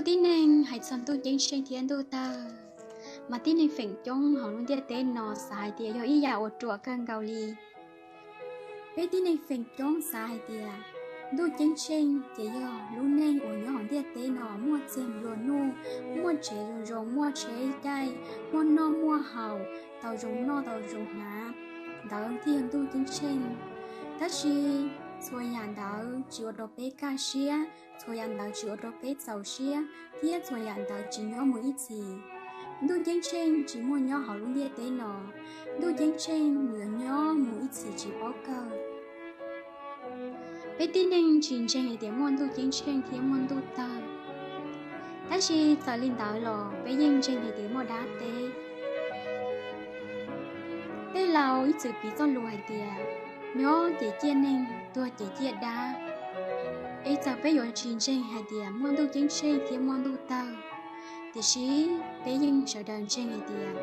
Tib neeg hais txog ntuj ceeb tsheej thiab ntuj tawg, mas tib neeg feem coob hauv lub ntiaj teb no xav hais tias yog ib yam uas ruam kawg nkaus li. Peb tib neeg feem coob xav hais tias ntuj ceeb tsheej ces yog lub neej uas nyob hauv ntiaj teb no muaj txiag nplua nuj, muaj tsev zoo zoo, muaj tsheb caij, muaj noj muaj haus, tau zoo noj tau zoo hnav, ntawd thiaj yog ntuj ceeb tsheej. Tab sis txhua yam ntawd tsis ua rau peb kaj siab, txhua yam ntawd tsis ua rau peb txaus siab, thiab txhua yam ntawd tsis nyob mus ib txhis. Ntuj ceeb tsheej tsis muaj nyob hauv lub ntiaj teb no, ntuj ceeb tsheej yuav nyob mus ib txhis tsis paub kawg. Peb tib neeg tsis ntseeg hais tias muaj ntuj ceeb tsheej thiab muaj ntuj tawg, tab sis txawm li ntawd los peb yeej ntseeg hais tias muaj dab teb. Tej laus ib txwm piv txoj lus hais tias, nyob ces ciaj neeg, tuag ces ciaj dab. Es txawm peb yuav tsis ntseeg hais tias muaj ntuj ceeb tsheej thiab muaj ntuj tawg, tiam sis peb yeej sawv daws ntseeg hais tias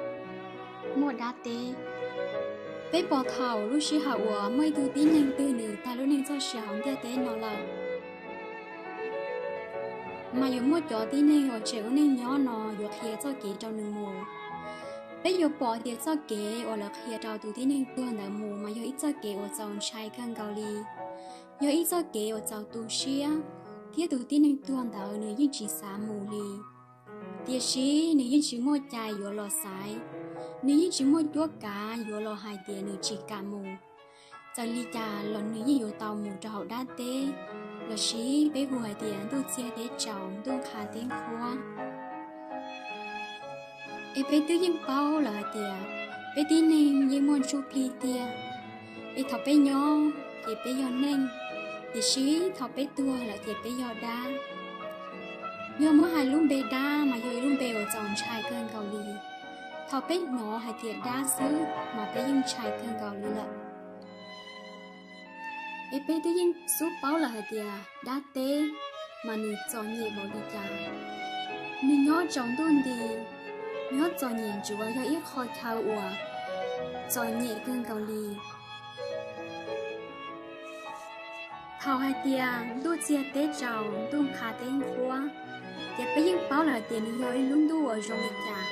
muaj dab teb. Peb pom thaum lub sij hawm uas muaj ib tug tib neeg twg nws tag lub neej txoj sia hauv ntiaj teb no lawm, mas yuav muaj cov tib neeg uas tseem ua neej nyob no yuav qhia txoj kev rau nws mus. Peb yuav pom tias txoj kev uas lawv qhia rau tus tib neeg tuag ntawd mus mas yog ib txoj kev uas txaus ntshai kawg nkaus li, yog ib txoj kev uas txaus tu siab, thiab tus tib neeg tuag ntawd nws yeej tsis xav mus li. Tiam sis nws yeej tsis muaj cai yuav los xaiv, nws yeej tsis muaj cuab kav yuav los hais tias nws tsis kam mus. Txawm li cas los nws yeej yuav tau mus rau hauv dab teb, los sis peb hu hais tias ntuj txiag teb tsaus, ntuj qha teb nqhuab. Es peb twb yeej paub lawm hais tias peb tib neeg yeej muaj ntsuj plig tiag. Es thaum peb nyob ces peb yog neeg, tiam sis thaum peb tuag lawm ces peb yog dab. Yog muab hais lub npe dab mas yog ib lub npe uas txaus ntshai kawg nkaus li. Thaum peb hnov hais tias dab xwb mas peb yeej ntshai kawg nkaus li lawm. Es peb twb yeej xub paub lawm hais tias dab teb mas nws txom nyem npaum li cas. Nws nyob tsaus ntuj nti, nyob txom nyem ntsuav, yog ib qho chaw uas txom nyem kawg nkaus li. Thaum hais tias ntuj txiag teb tsaus, ntuj qha teb nqhuab, ces peb yeej paub lawm hais tias nws yog ib lub ntuj uas zoo li cas.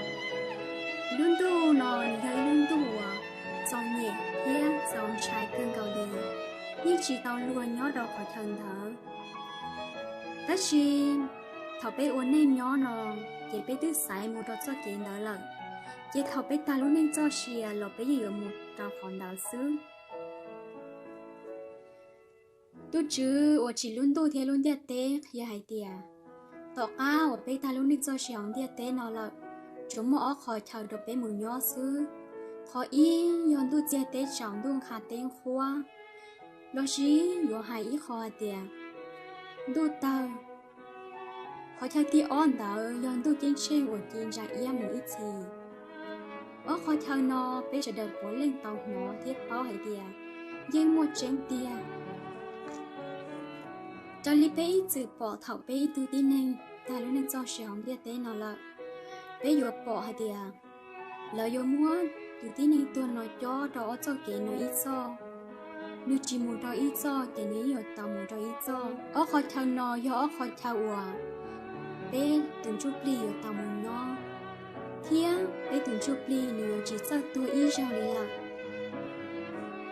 Lub ntuj no nws yog ib lub ntuj uas txom nyem thiab txaus ntshai kawg nkaus li, yeej tsis tau luag nyob rau qhov chaw ntawd. Tab sis thaum peb ua neej nyob no, ces peb twb xaiv mus rau txoj kev ntawd lawm, ces thaum peb tag lub neej txoj sia los peb yeej yuav mus rau qhov ntawd xwb. Tus Tswv uas tsim lub ntuj thiab lub ntiaj teb qhia hais tias, tom qab uas peb tag lub neej txoj sia hauv ntiaj teb no lawm, tsuas muaj ob qhov chaw rau peb mus nyob xwb. Qhov ib yog ntuj txiag teb tsaus, ntuj qha teb nqhuab, los sis yuav hais ib qho hais tias ntuj tawg. Qhov chaw thib ob ntawd yog ntuj ceeb tsheej uas ci ntsa iab mus ib txhis. Ob qhov chaw no peb sawv daws puav leej tau hnov thiab paub hais tias yeej muaj tseeb tiag. Raws li peb ib txwm pom thaum peb ib tug tib neeg tag lub neej txoj sia hauv ntiaj teb no lawm, peb yuav pom hais tias lawv yuav muab tus tib neeg tuag no cob rau ob txoj kev no ib txoj. Nws tsis mus rau ib txoj ces nws yeej yuav tau mus rau ib txoj. Ob qhov chaw no yog ob qhov chaw uas peb tus ntsuj plig yuav tau mus nyob, thiab peb tus ntsuj plig nws yuav tsis txawj tuag ib zaug li lawm.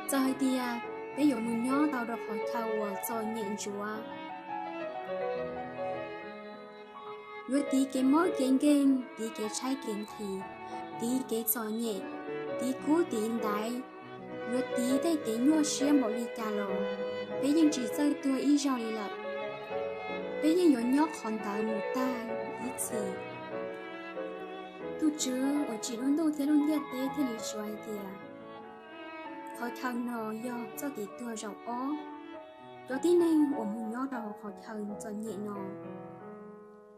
Txawm hais tias peb yuav mus nyob tau rau qhov chaw uas txom nyem ntsuav, yuav tiv kev mob kev nkeeg, tiv kev tshaib kev nqhis, tiv kev txom nyem, tiv kub tiv ntaiv, yuav tiv tej kev nyuaj siab npaum li cas los peb yeej tsis txawj tuag ib zaug li lawm. Peb yeej yuav nyob qhov ntawd mus tag ib txhis. Tus Tswv uas tsim lub ntuj thiab lub ntiaj teb thiaj li suav hais tias qhov chaw no yog txoj kev tuag zaum ob. Cov tib neeg uas mus nyob rau hauv qhov chaw txom nyem no,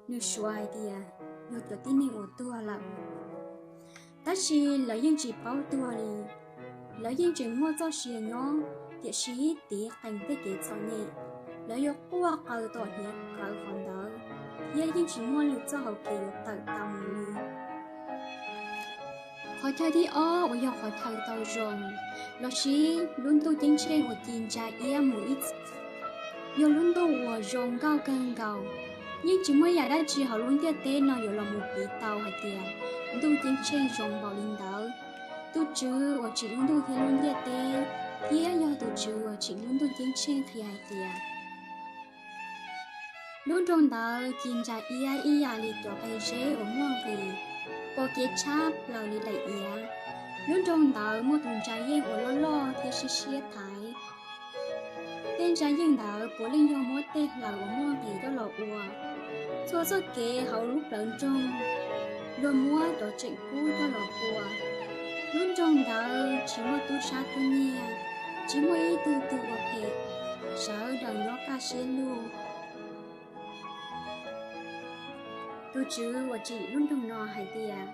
nws suav hais tias yog cov tib neeg uas tuag lawm. Tab sis lawv yeej tsis paub tuag li, lawv yeej tseem muaj txoj sia nyob, tiam sis tiv qees tej kev txom nyem, lawv yuav quaj qw tom hniav qawv qhov ntawd, thiab yeej tsis muaj lwm txoj hauv kev yuav tawm tau mus li. Qhov chaw thib ob uas yog qhov chaw tau zoo, los sis lub ntuj ceeb tsheej uas ci ntsa iab mus ib txhis, yog lub ntuj uas zoo nkauj kawg nkaus, Yeej tsis muaj yam dab tsi hauv lub ntiaj teb no yuav los mus piv tau hais tias Ntuj Ceeb Tsheej zoo npaum li ntawd. Tus Tswv uas tsim lub ntuj thiab lub ntiaj teb, thiab yog tus Tswv uas tsim lub Ntuj Ceeb Tsheej qhia hais tias, lub nroog ntawd ci ntsa iab ib yam li cov qe zeb uas muaj nqis, pom kev tshab plaws li daim iav. Lub nroog ntawd muaj tus ntsa yeej uas loj loj thiab siab siab thaiv. Tej ntsa yeej ntawd puav leej yog muab tej hlaws uas muaj nqis coj los ua. Txhua txoj kev hauv lub plawv nroog luag muab cov tseem kub coj los ua. Lub nroog ntawd tsis muaj tub sab tub nyiag, tsis muaj ib tug twg ua phem, sawv daws nyob kaj siab lug. Tus Tswv uas tsim lub nroog no hais tias,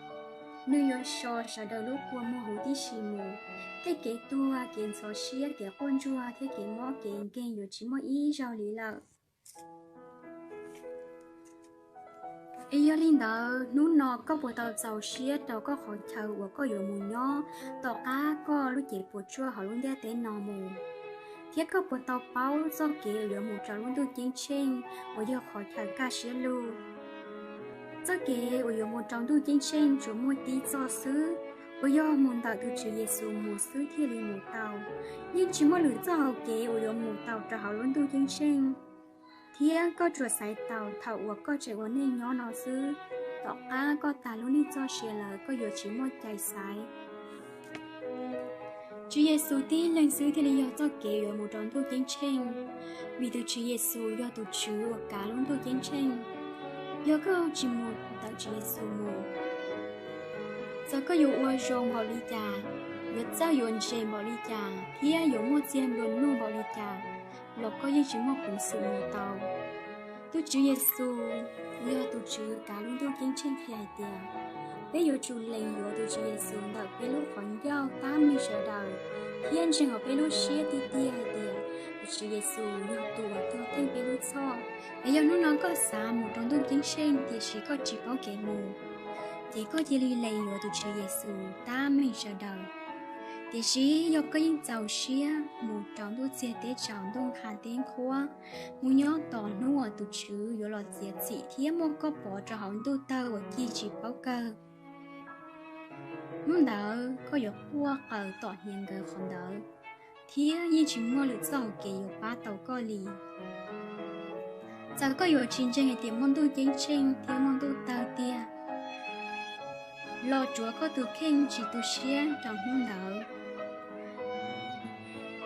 nws yuav so sawv daws lub kua muag huv tib si mus. Tej kev tuag, kev ntxhov siab, kev quaj ntsuag thiab kev mob kev nkeeg yuav tsis muaj ib zaug li lawm. Es yog li ntawd, hnub no koj puas tau txaus siab rau koj qhov chaw uas koj yuav mus nyob tom qab koj lub cev puas tsuaj hauv lub ntiaj teb no mus? Thiab koj puas tau paub txoj kev uas yuav mus rau lub Ntuj Ceeb Tsheej uas yog qhov chaw kaj siab lug? Txoj kev uas yuav mus rau Ntuj Ceeb Tsheej tsuas muaj tib txoj xwb, uas yog mus ntawm tus Tswv Yexus mus xwb thiaj li mus tau. Yeej tsis muaj lwm txoj hau kev uas yuav mus tau rau hauv lub Ntuj Ceeb Tsheej. Thiab koj tsuas xaiv tau thaum uas koj tseem ua neej nyob no xwb. Tom qab koj tag lub neej txoj sia lawm, koj yuav tsis muaj cai xaiv. Tswv Yexus tib leeg xwb thiaj li yog txoj kev yuav mus rau Ntuj Ceeb Tsheej, vim tus Tswv Yexus yog tus Tswv uas kav lub Ntuj Ceeb Tsheej. Yog koj tsis mus ntawm Tswv Yexus mus, txawm koj yuav ua zoo npaum li cas, yuav txawj yuav ntse npaum li cas, thiab yuav muaj txiag nplua nuj npaum li cas, los koj yeej tsis muaj peev xwm mus tau. Tus Tswv Yexus yog tus Tswv kav lub Ntuj Ceeb Tsheej qhia hais tias, peb yuav tsum lees yuav tus Tswv Yexus ntawm peb lub qhov ncauj tab meeg sawv daws, thiab ntseeg hauv peb lub siab tiag tiag hais tias tus Tswv Yexus yog tus uas tuag theej peb lub txhoj. Es yog hnub no koj xav mus rau Ntuj Ceeb Tsheej tiam sis koj tsis paub kev mus, ces koj cia li lees yuav tus Tswv Yexus tab meeg sawv daws. Tiam sis yog koj yeej txaus siab mus rau ntuj txiag teb tsaus ntuj nqha teb nqhuab, mus nyob tos hnub uas tus Tswv yuav los txiav txim thiab muab koj pov rau hauv ntuj tawg uas ci tsis paub kawg, hnub ntawd koj yuav quaj qaws tom hniav nkawd qhov ntawd, thiab yeej tsis muaj lwm txoj hau kev yuav pab tau koj li. Txawm koj yuav tsis ntseeg hais tias muaj Ntuj Ceeb Tsheej thiab muaj ntuj tawg tiag, los tsuav koj tus kheej tsis tu siab rau hnub ntawd.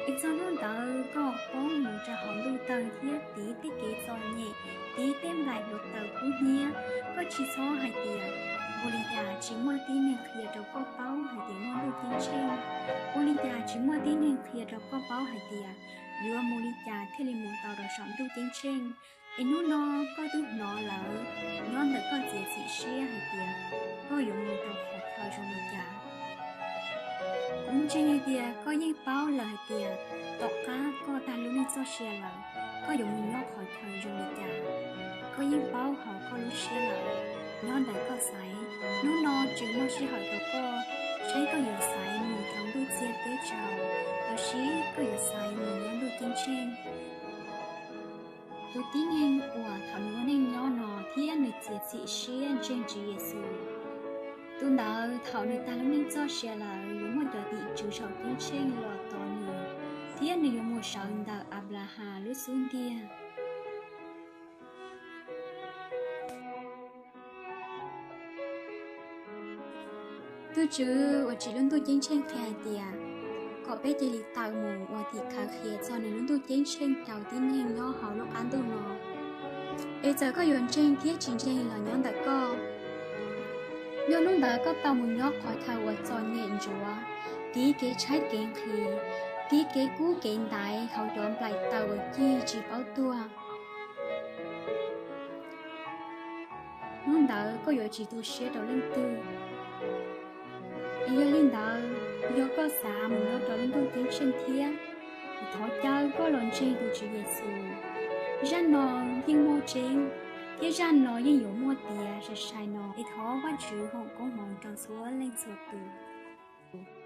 Es txog hnub ntawd koj poob mus rau hauv ntuj tawg thiab tiv tej kev txom nyem, tiv tej nplaim hluav taws kub hnyiab. Koj tsis txhob hais tias, ua li cas tsis muaj tib neeg qhia rau koj paub hais tias muaj Ntuj Ceeb Tsheej? Ua li cas tsis muaj tib neeg qhia rau koj paub hais tias yuav mus li cas thiaj li mus tau rau saum Ntuj Ceeb Tsheej? Es hnub no koj twb hnov lawm, nyob ntawm koj txiav txim siab hais tias koj yuav mus rau qhov chaw zoo li cas. Kuv ntseeg hais tias koj yeej paub lawm hais tias tom qab koj tag lub neej txoj sia lawm, koj yuav mus nyob qhov chaw zoo li cas. Koj yeej paub hauv koj lub siab lawm, nyob ntawm koj xaiv. Hnub no tseem muaj sij hawm rau koj, saib koj yuav xaiv mus rau ntuj txiag teb tsaus, los sis koj yuav xaiv mus nyob Ntuj Ceeb Tsheej. Tus tib neeg uas thaum nws ua neej nyob no thiab nws txiav txim siab ntseeg Tswv Yexus, tus ntawd thaum nws tag lub neej txoj sia lawm yuav muaj cov tim tswv saum ceeb tsheej los tos nws, thiab nws yuav mus sawv ntawm Anplahas lub xub ntiag. Tus Tswv uas tsim lub ntuj ceeb tsheej qhia hais tias, kom peb cia li tawm mus ua tim khawv qhia txog nws lub ntuj ceeb tsheej rau tib neeg nyob hauv lub qab ntuj no. Es txawm koj yuav ntseeg thiab tsis ntseeg los nyob ntawm koj. Yog hnub ntawd koj tau mus nyob qhov chaw uas txom nyem ntsuav, tiv kev tshaib kev nqhis, tiv kev kub kev ntaiv hauv cov nplaim taws uas ci tsis paub tuag, hnub ntawd koj yuav tsis tu siab rau leej twg. Es yog li ntawd, yog koj xav mus nyob rau lub ntuj ceeb tsheej thiab, thov caw koj los ntseeg tus Tswv Yexus. Zaj no yeej muaj tseeb, thiab zaj no yeej yuav muaj tiav sai sai no. Es thov Vajtswv foom koob hmoov rau txhua leej txhua tus.